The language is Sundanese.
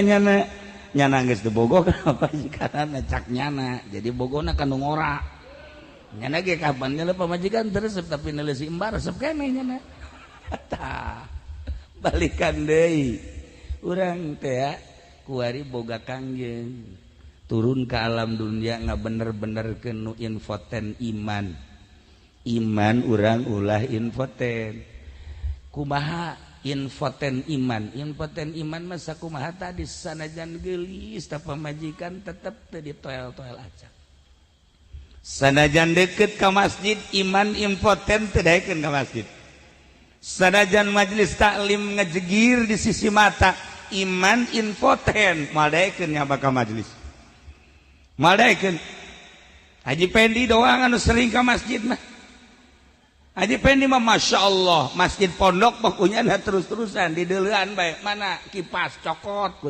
Nyana, nyana geus teu bogoh ka pamajikanna, cak nyana. Jadi bogona ka nu ngora. Nyana ge kapan nyana pamajikan teu resep, tapi neuleuh si embar resep keneh nyana. Tah, balikan deui. Urang teh kuari boga Kangjeng turun ke alam dunia nggak bener-bener ke nu infoten iman. Iman urang ulah infoten. Kumaha infoten iman? Infoten iman masa kumaha tadi? Sanajan gelis ta pamajikan, tetep teu ditoel-toel aja. Sanajan deket ke masjid, iman impoten, teu daekeun ka masjid. Sanajan majelis taklim ngejegir di sisi mata, iman impoten, moal daekeun nyaba ka majelis, moal daekeun. Haji Pendi doang anu sering ke masjid mah. Haji Pendi mah, masya Allah, masjid pondok pokoknya ada terus-terusan di deulean bae. Mana kipas, cokot.